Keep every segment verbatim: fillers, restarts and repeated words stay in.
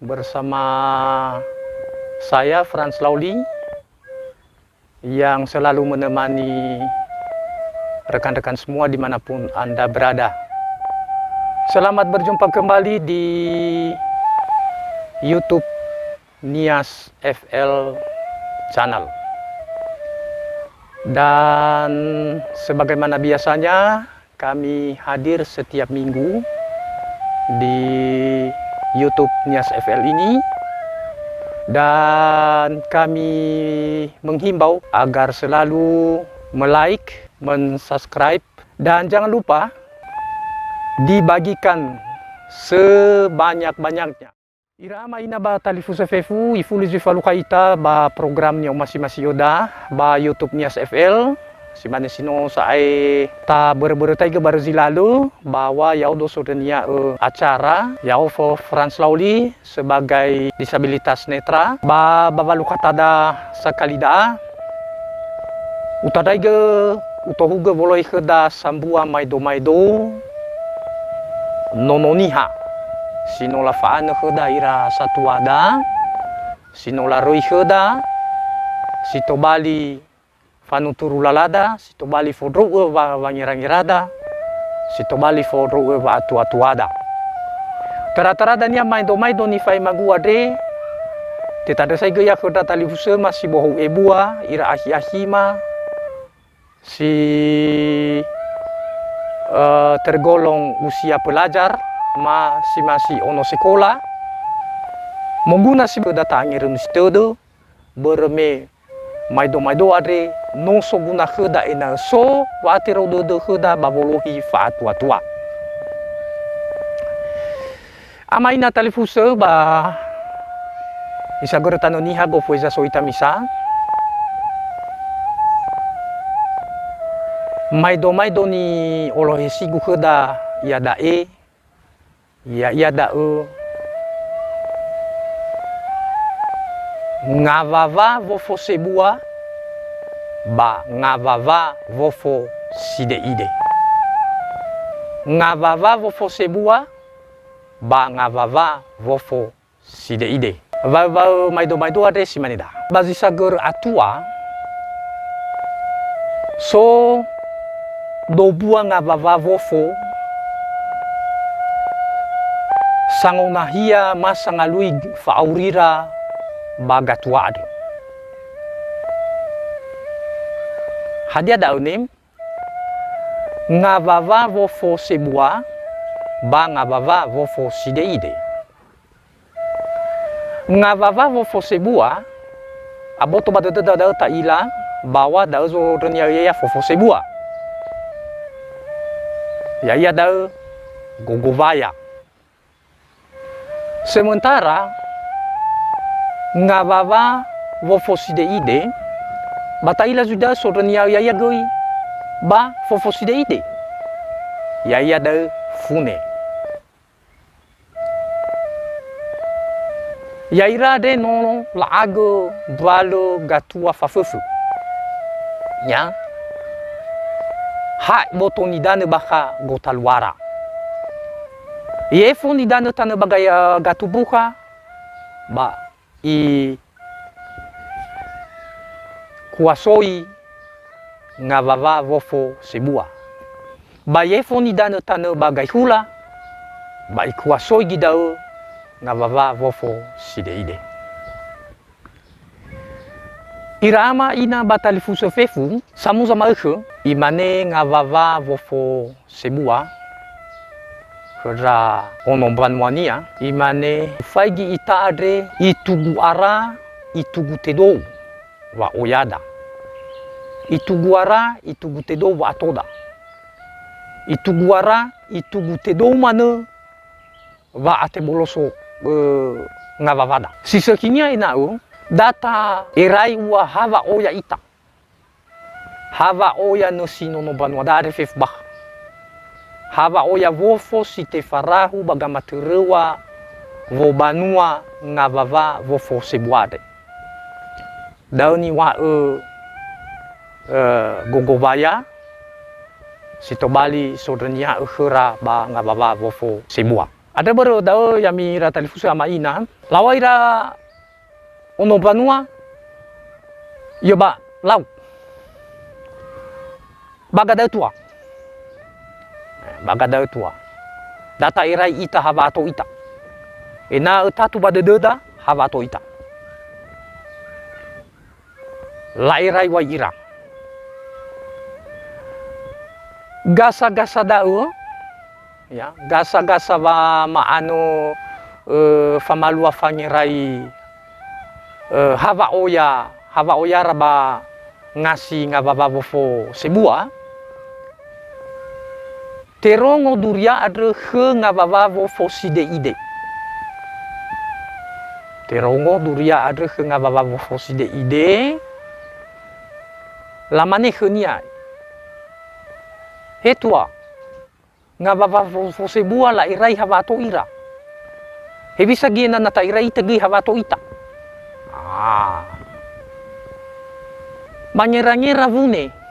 Bersama saya, Franz Lauli, yang selalu menemani rekan-rekan semua dimanapun Anda berada. Selamat berjumpa kembali di YouTube Nias F L Channel. Dan sebagaimana biasanya, kami hadir setiap minggu di YouTube Nias F L ini, dan kami menghimbau agar selalu me-like, men-subscribe, dan jangan lupa dibagikan sebanyak-banyaknya. Ira ama ina ba talifusö fefu, ifuli zui falukha ita ba program ni'omasi-masi yöda ba YouTube Nias F L. Si mane si no sa'ae tabörö-börötaigö barö zi lalö, bahwa ya'odo sondrönia'ö acara, ya'o Fo-, Franz Lauli sebagai disabilitas netra, ba, ba walukhatada sakali da'a, utandraigö, utohugö wolohe khöda sambua maedo-maedo Nono Niha, si no lafa'anö khöda ira satuada, si no laröi khöda, si tobali fanuturu lalada, si tobali fondröu'ö wa-, wangerangerada, si tobali fondröu'ö wa'atua-tuada. Töra-töra dania maedo-maedo nifa'emagu andre, tetandrösaigö ia khö ndra talifusöma si bohou ebua, ira akhi-akhima, si, eh, tergolong usia pelajar, ma-, si masih ono sekolah. Moguna si böda tangerönu si tödö, börö me maedo-maedo andre no soguna khöda ena'ö so wa'aterau dödö khöda ba wolohi fa'atua-tua. Ama ina talifusö ba isagörö Tanö Niha gofu eza so ita misa. Maedo-maedo ni'olohesigu khöda iada'e, ya'ia da'ö ngawawa wofo sebua ba ngawawa wofo side'ide. Ngawawa wofo sebua ba ngawawa wofo side'ide. Waö-waö maedo-maedo andre si mane da. Ba zi sagörö atua, so dobua ngawawa wofo sangonahia ma sangalui fa'aurira ba gatua andrö. Hadia da'ö ne? Ngawawa wofo sebua ba ngawawa wofo side'ide. Ngawawa wofo sebua, aboto ba dödöda da'ö ta'ila, bahwa da'ö zondrönia'ö ya'ia fofo sebua. Ya'ia da'ö gogowaya. Sementara ngawawa wofo side'ide, ba ta'ila zui da'ö sondrönia'ö ya'ia göi ba fofo side'ide. Ya'ia da'ö fune. Ya'ira andre no la'agö mbalö gatua faföfö. Ya. Ha boto nidanö bakha gotaluara. Yefo nidanö tanö ba gaya gatua bukha, ba i kuasoi ngawawa wofo sebua. Ba yefo nidanö tanö ba gaihula, ba ikuasoigi da'ö ngawawa wofo side'ide. Ira ama ina ba talifusö fefu, samuza ma'ökhö, imane ngawawa wofo sebua khö ndra ono mbanuania, imane, "Ufaigi ita andre itugu ara, itugu tedou wa'oyada. Itugu ara, itugu tedou wa'atoda. Itugu ara, itugu tedou manö wa'ateboloso, ö, ngawawada." Si sökhinia ena'ö da ta'erai ua ha wa'oya ita. Ha wa'oya nösi nono mbanua da'e fefu bakha. Ha wa'oya wofo si tefarahu ba gamatöröŵa wobanua ngawawa wofo sebua andre. Da'ö niŵa'ö, eh, gogowaya si tobali sondrönia'ö khöra ba ngawawa wofo sebua. Andrö börö da'ö ya'ami ira talifusö ama ina, lawai ira ono mbanua, ia ba lau. Ba gada'ö tua. Ba gada'ö tua. Da ta'erai ita ha wa'ato ita. Ena'ö tatu ba dödöda ha wa'ato ita. La'erai wai ira. Gasa-gasa da'ö, ya, gasa-gasa wa ma'anö, eh, famalua fangerai, eh, ha wa'oya, ha wa'oyara ba ngasi ngawawa wofo sebua. Terongo duria andrö khö ngawawa wofo side'ide. Terongo duria andrö khö ngawawa wofo side'ide. Lamane khönia, "He tua, ngawawa wofo sebua la'erai ha wa'ato ira. Hewisa göi na, na ta'erai ita göi ha wa'ato ita?" Ah. Mangera-ngera wune.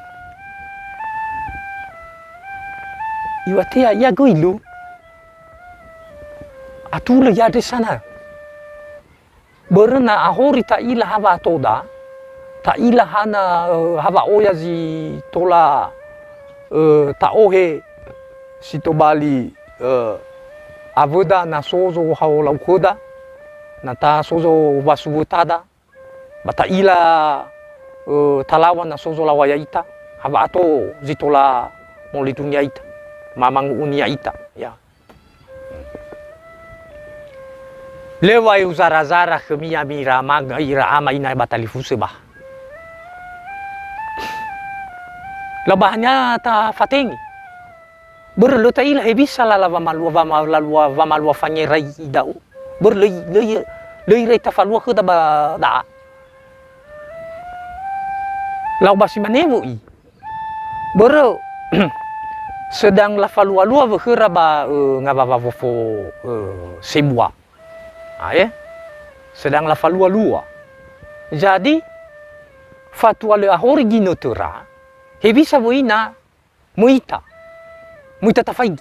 Iŵa'ö ia göi lu. Atulö ia andre sana. Börö na ahori ta'ila ha wa'atoda, ta'ila hana, eh, ha wa'oya zi tola, eh, ta'ohe si tobali, eh, awöda na so zohaolau khöda, na ta so zowasuwötada, ba ta'ila, eh, talaŵa na so zolaŵa ya'ita, ha wa'ato zi tola molindungi ya'ita, ma mangu'uni ya'ita, ya. Lö wa eu zara-zara khömi ya'ami ira ama, ira ama ina ba talifusö ba. Lö ba hana tafatenge. Börö lö ta'ila hewisa lala wamalua, wamalua, wamalua fangerai da'ö. Börö lö, lö, lö irai tafalua khöda ba da'a. Lau ba si mane wö'i. Börö sedang lafalua-lua wökhöra ba, eh, ngawawa wofo, eh, sebua. Ae? Sedang lafalua-lua. Jadi, fatua lö ahori ginötöra, hewisa wö'i na möita. Möita tafaigi.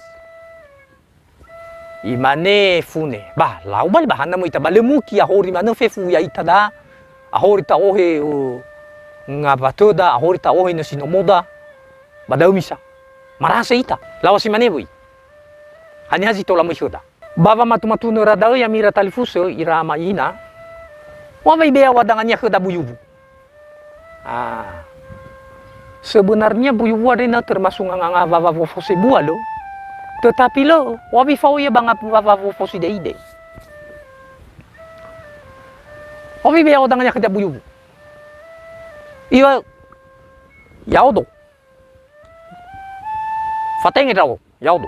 Imane fune, "Bah, lau bali ba hana möita, ba lö muki ahori manö fefu ya'ita da, ahori ta'ohe, uh, ngawatöda, ahori ta'ohe nösi nomoda, ba da'ö misa. Marasa ita." Laŵa si mane wö'i, "Haniha zi tola möi khöda?" Ba wamatu-matunöra da'ö ya'ami ira talifusö, ira ama ina, wa wai be'aŵa dangania khöda buyuwu. Ah. Sebenarnya buyuwu andre na termasuk nga-, nga-, ngawawa wofo sebua lö. Tetapi lö, wa wai fao ia ba nga-, ngawawa wofo side'ide. Wa wai be'aŵa dangania khöda buyuwu. Ia, ya'odo. Fatenge ndra'o, ya'odo.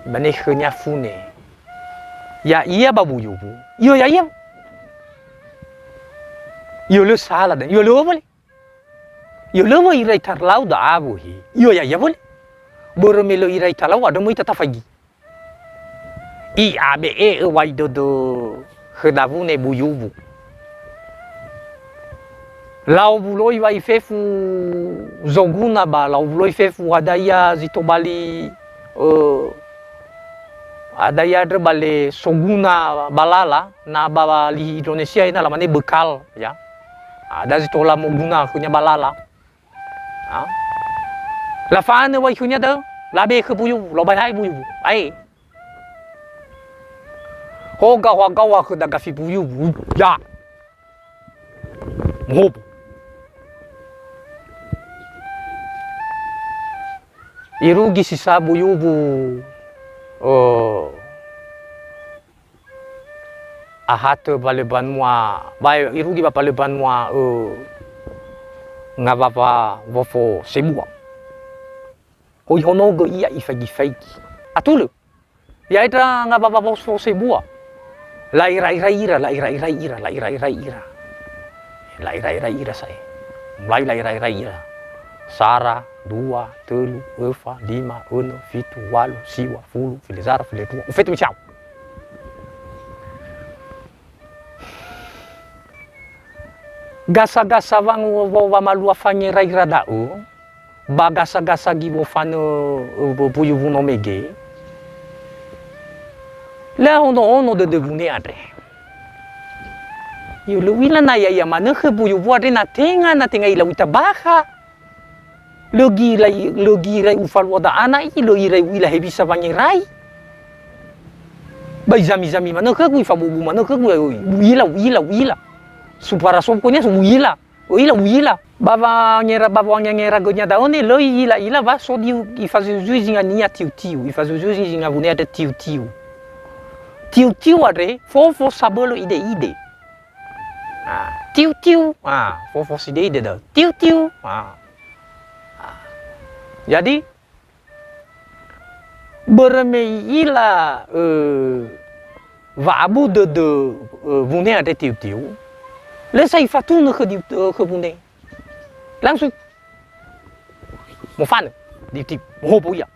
Imane khönia fune, "Ya'ia ba buyuwu?" "Iyo, ya'ia." "Iyo, lö sala dania." "Iyo, lö wöle." "Iyo, lö wöi irai talau da'a wöi." "Iyo, ya'ia wöle." Börö me lö irai talau andrö möi tatafaigi. I'abe'e'ö wai dödö khöda wune buyuwu. Lau wuloi wai fefu zoguna ba lau wuloi fefu ada ia zi tobali, ö, ada ia andrö ba le soguna ba lala, na ba lihi Indonesia ina lamane bekal, ya. Ada zi tola moguna khönia ba lala. Ha? Lafa'anö wai khönia da'ö, labe khö buyuwu, laobai hai buyuwu. Ae. Ho gaoa-gaoa khö dagafi buyuwu. Ya. Muhobo. Irugi si sa buyuwu, ö, ahatö ba le banua, ba irugi ba le banua, ö, ngawawa wofo sebua. Hoi honogö ia ifaigi-faigi. Atulö. Ya'ia ndra ngawawa wofo sebua. La'ira-irai ira, la'ira-irai ira, la'ira-irai ira. La'ira-irai ira sa'ae. Mulai la'ira-irai ira. Sara, dua, tölu, öfa, lima, önö, fitu, walu, siwa, fulu, felezara, felendrua, ufetu misiau. Gasa-gasa wangu wo wamalua fangeraira da'ö, ba gasa-gasa gi wofanö, ö, buyuwu no mege, Lö ono-ono dödö wune andre. Lö u'ila na ya'ia manö khö buyuwu andre na tenga, na tenga ilau ita bakha. Lö girai, lö girai ufalua da'a na'i, lö irai u'ila hewisa wangerai. Ba izami-zami manö khögu, ifabu'ubu manö khögu, u'ila, u'ila, u'ila. Supara sopo nia, u'ila. U'ila, u'ila. Ba wangera, ba wangeragönia da'ö ne, lö i'ila-ila wa so diu, ifazuzui zinga nia tiu-tiu, ifazuzui zinga wune andre tiu-tiu. Tiu-tiu andre, fofo sabölö ide-ide. Ah, tiu-tiu. Ah, fofo side-ide da'ö. Tiu-tiu. Ah. Ah. Jadi, börö me i'ila, eh, wa'abu dödö, eh, wune andre tiu-tiu, lö sa ifatunö khö diu-, eh, khö wune. Langsung mofanö tiu-tiu, mohobo ia.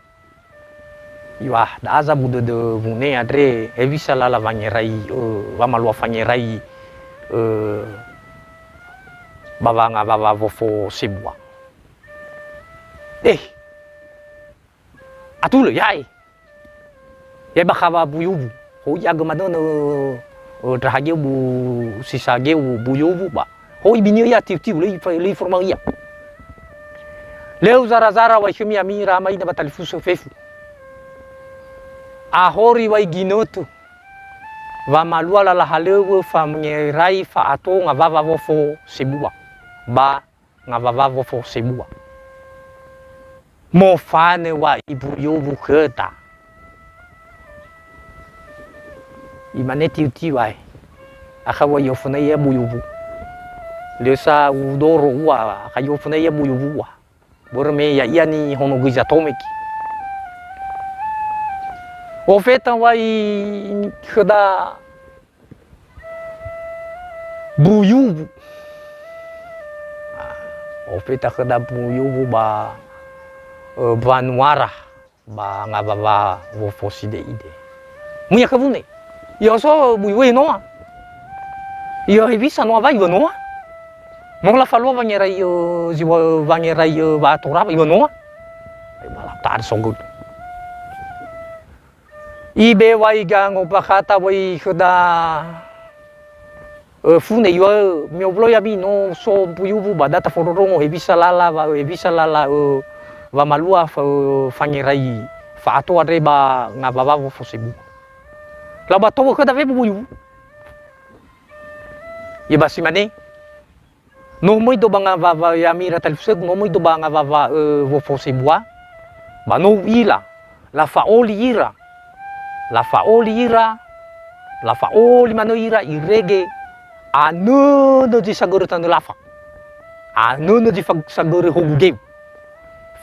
Iŵa'ö, da'a zabu dödö wune andre, hewisa lala wangerai, eh, wamalua fangerai, eh, ba wangawawa wofo sebua. Eh, Atulö, ya'e. Ya'e bakha wa buyuwu. Ho'i agö manö, ö, ndraha geu bu, sisa geu buyuwu ba. Ho'i biniö ia tiu-tiu, lö ifa-, lö iforoma'ö ia. Lö uzara-zara wai khömi ami ira ama ina ba talifusö fefu. Ahori wai ginötö. Wamalua lala halöŵö fangerai fa'ato ngawawa wofo sebua. Ba ngawawa wofo sebua. Mofanö wa ibuyuwu khöda. Imane tiu-tiu ae. Akha wa i'ofönai ia buyuwu. Lö sa udoro ua, akha i'ofönai ia buyuwu ua. Börö me ya'ia nihonogöi zatome ki. Ofeta wa i khöda buyuwu. Ah, ofeta khöda buyuwu ba, ö, wanuara ba ngawawa wofo side'ide. Muya khö wune. Ia so buyuwu noa. Ia hewisa noa wa iŵa'ö noa. No lafalua wangerai, ö, ziŵa-, wangerai, ö, wa'atora wa iŵa'ö noa. Ai malah tar sogöl. Ibe wai gango bakhata wai khöda, ö, fune iŵa'ö, mi'owulo ya'ami no so buyuwu ba da tafondrondrongo hewisa lala wa, hewisa lala, ö, wamalua fa-, fangerai fa'ato andre ba ngawawa wofo sebua. Lau ba toŵö khöda fefu buyuwu. Ia ba simane, No möi do ba ngawawa ya'ami ira talifusögu, no möi do ba ngawawa, ö, wofo sebua. Ba no u'ila, lafa'oli ira. Lafa'oli ira, lafa'oli manö ira irege anönö zi sagörö tanö lafa. Anönö zi fa-, sagörö hogu geu.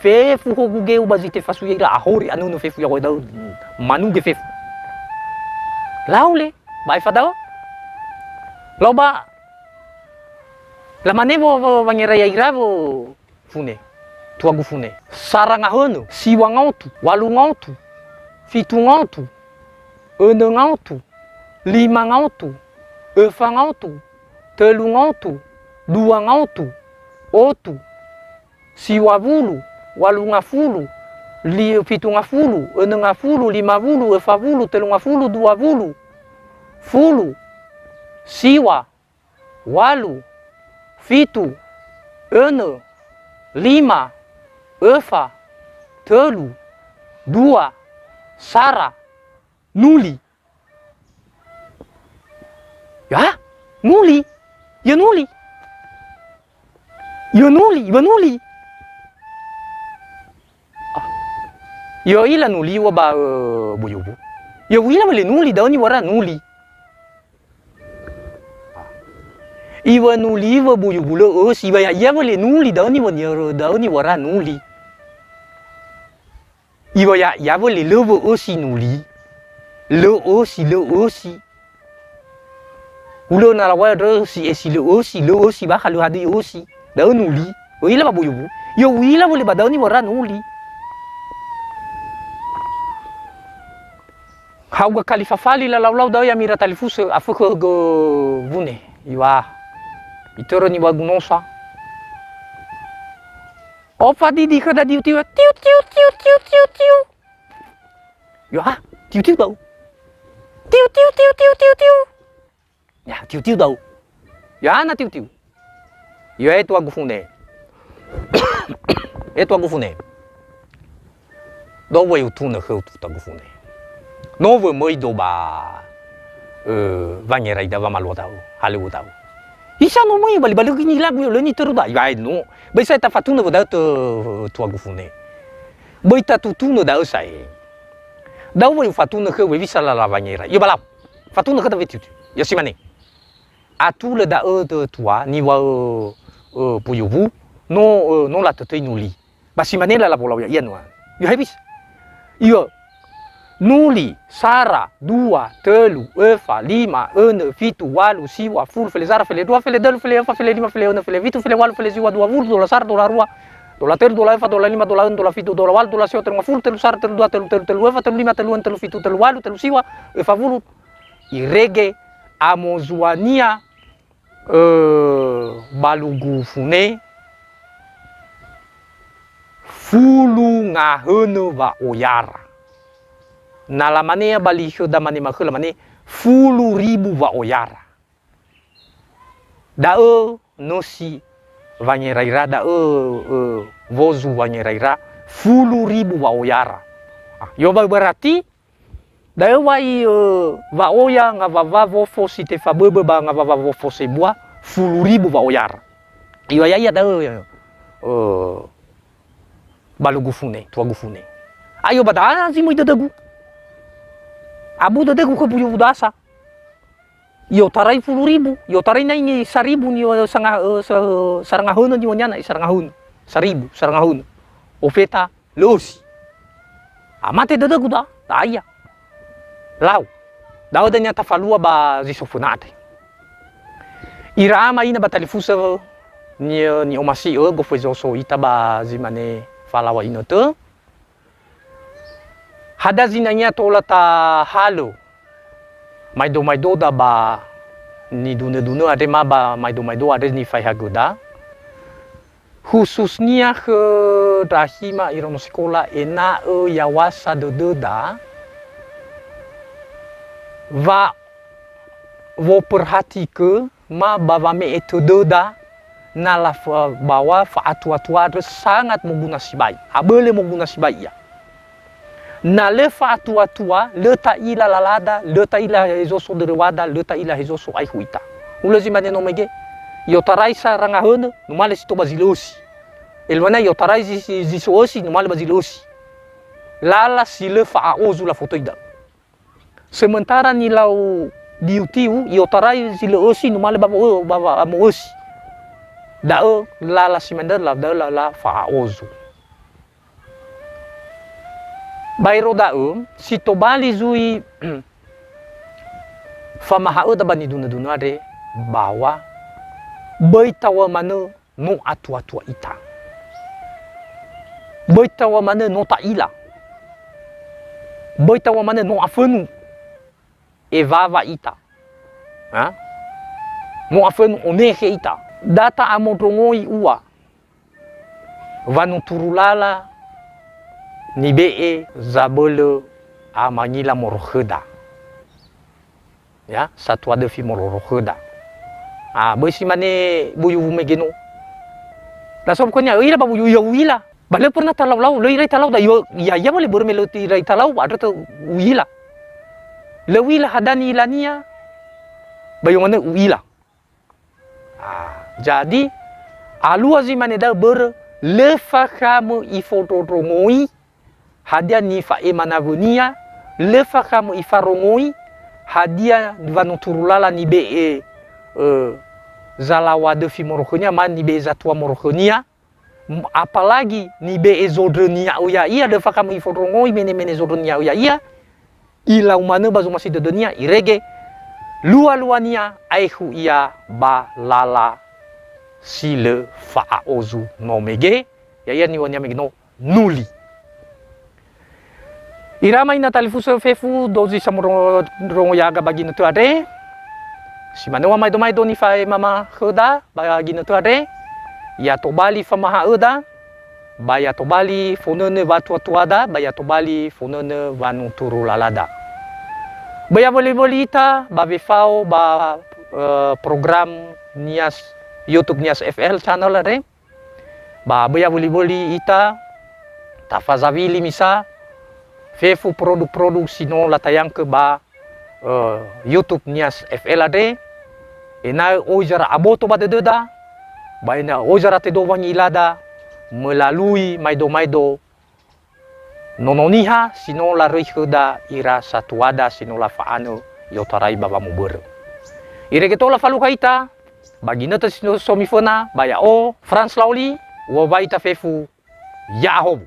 Fefu hogu geu ba zi tefasui ira ahori anönö fefu ya'o da'ö manuge fefu. Lau le, ba aefa da'ö. Lau ba Lamane wo-, wo-, wangerai ya'ira wo fune, tuagu fune. Sara ngahönö, siŵa ngaotu, ŵalu ngaotu, fitu ngaotu, önö ngaotu, lima ngaotu, öfa ngaotu, tölu ngaotu, dua ngaotu, otu, siŵa wulu, ŵalu ngafulu, li-, fitu ngafulu, önö ngafulu, lima wulu, öfa wulu, tölu ngafulu, dua wulu, fulu, siŵa, ŵalu, fitu, önö, lima, öfa, tölu, dua, sara, nuli. Ya, nuli. Ya nuli. Ya nuli, iŵa'ö nuli. Ah. Ya u'ila nuli ua ba, eh, buyuwu. Ya u'ila wa le nuli, da'ö niŵa'öra nuli. Iŵa'ö nuli iŵa'ö buyuwu lö ösi, iŵa'ö ya'ia wa le nuli, da'ö niŵa'ö, da'ö niŵa'öra nuli. Iŵa'ö ya'ia wa le lö wö'ösi nuli. Lö ösi, lö ösi. Hulö na lawai andrö si esi lö ösi, lö ösi bakha lö hadöi ösi. Da'ö nuli. U'ila ba buyuwu. Ya u'ila wa le ba da'ö niŵa'öra nuli. Ha'uga kali fafali lalaulau da'ö ya'ami ira talifusö, afökhö högö wune. Iŵa'ö. Itörö niŵa'ögu nosa. Ofadidi khöda diu-tiu, tiu, tiu, tiu. Iŵa'ö, ha, tiu-tiu da'ö. Tiu, tiu, tiu, tiu, tiu, tiu. Ya, tiu, tiu da'u. Ya, na tiu, tiu. Ya, e tua gufune. E tua gufune. Da'u wa utunö khöu tua gufune. No wömöido ba, ö, wangeraida wamalua da'u, halöŵö da'u. Isa no möi bali, ba lö gini lagu, lö nitörö da'u. Ya, no. Böi sa tafatunö wö da'ö tö, tua gufune. Böi tatutunö da'ö sa'ae. Da'u wa ufatunö khöu wewisa lala wangera. Ya, ba lau. Fatunö khöda wetiu-tiu. Ya, si mane. Atulö da'ö tö tua, niŵa'ö, ö, Buyuwu, no, ö, no latötöi nuli. Ba si mane lala wolau ya'ia nua. Yo hebis. Iyo. Nuli, sara, dua, tölu, öfa, lima, önö, fitu, walu, siwa, fulu, felezara, feledua, feledölu, feleöfa, felelima, feleönö, felefitu, felewalu, feleziwa, dua wulu, dola sara, dola rua, dola tölu, dola öfa, dola lima, dola önö, dola fitu, dola walu, dola siwa, tölu ngafulu, tölu sara, tölu dua, tölu tölu, tölu öfa, tölu lima, tölu önö, tölu fitu, tölu walu, tölu siwa, öfa wulu. Irege amo zuania, ö, balu gufune, fulu ngahönö wa'oyara. Na lamane ia ba li khöda mane makhö lamane, fulu ribu wa'oyara. Da'ö nösi wangeraira, da'ö, ö, wozu wangeraira, fulu ribu wa'oyara. Ah, yo ba berarti, da'ö wa i, ö, wa'oya ngawawa wofo si tefaböbö ba ngawawa wofo sebua, fulu ribu wa'oyara. Iŵa ya'ia da'ö, ö, balu gufune, tua gufune. Ayo ba da'a zi möi dödögu. Abu dödögu khö Buyuwu dasa. I'otarai fulu ribu, i'otarai naingi saribu ni, ö, sanga-, ö, sa-, sarangahönö niŵa'ö niana, i sarangahönö. Saribu, sarangahönö. Ofeta, lö ösi. Ah, mate dödögu da, da'ia. Lau. Da'ö dania tafalua ba zi so föna andre. Ira ama ina ba talifusö ni-, ni'omasi'ö gofu ezoso ita ba zi mane falaŵa inötö. Hadia zinangea tola tahalö maido-maidoda ba nidunö-dunö andre ma ba maido-maido andre nifaehagöda, khususnia khö ndrahima iraono sekola ena'ö yawasa dödöda wa woperhatikö ma ba wame'e tödöda na lafa-, bawa fa'atua-tua andrö sangat moguna sibai, abölö moguna sibai ia. Na lö fa'atua-tua, lö ta'ila lalada, lö ta'ila hezo so döröwada, lö ta'ila hezo so aekhu ita. Hulö zi mane no mege, i'otarai sarangahönö, numale si tobali zi lö ösi. Eluana i'otarai zi, zi, zi so ösi, numale ba zi lö ösi. Lala si lö fa'a'ozu lafotöi da'ö. Sementara nilau diu-tiu, i'otarai zi lö ösi, numale ba wo'ö-, ba, ba mo'ösi. Da'ö lala si mane da'ö, da'ö lala fa'a'ozu. Baero da'ö, si tobali zui famaha'öda ba nidunö-dunö andre, bawa böi taŵa'ö manö no atua-tua ita. Böi taŵa'ö manö no ta'ila. Böi taŵa'ö manö no afönu ewawa ita. Ha? No afönu onehe ita. Da ta'amondrongoi ua wanuturu lala nibe'e zabölö amangila moroi khöda. Ya, satua döfi moroi khöda. Ah, böi si mane Buyuwu mege no. Da so pokoknya, öila ba Buyuwu, ya uila. Ba lö pernah talau-lau, lö irai talau da, yo, ya, ya, boleh börö me lö irai talau, ba andrö tö uila. Lö uila hadia ni'ilania, ba yo manö uila. Ah, jadi, alua zi mane da'ö börö, lö fakhamö ifondrondrongoi, hadia nifa'ema nawönia, lö fakhamö ifarongoi, hadia wanuturu lala nibe'e, ö, zalaŵa döfi moroi khönia, ma nibe'e zatua moroi khönia, m-, apalagi nibe'e zondrönia'ö ya'ia, lö fakhamö ifondrongoi mene-mene zondrönia'ö ya'ia, ilau manö ba zomasi dödönia, irege lua-luania aekhu ia ba lala si lö fa'a'ozu no mege, ya'ia niŵa'önia mege no nuli. Ira ama ina talifusö fefu dozi samondrongo-ndrongo ya'aga ba ginötö andre. Si manö wa maedo-maedo nifa'ema khöda ba ginötö andre. Ya tobali famaha'öda, ba ya tobali fonönö watua-tuada, ba ya tobali fonönö wanuturu lalada. Böi ya wöli-wöli ita ba wefao ba, eh, program Nias, YouTube Nias F L channel andre. Ba böi ya wöli-wöli ita, tafazawili misa fefu produk-produk si no latayangkö ba, eh, YouTube Nias F L andre, ena'ö oi zara aboto ba dödöda, ba ena'ö oi zara tedo wangilada, melalui maedo-maedo Nono Niha si no laröi khöda ira satuada si no lafa'anö i'otarai ba wamubörö. Irege tou lafalukha ita, ba ginötö si no so miföna, ba ya'o, Franz Laoli, u'owai ita fefu, ya'ahowu.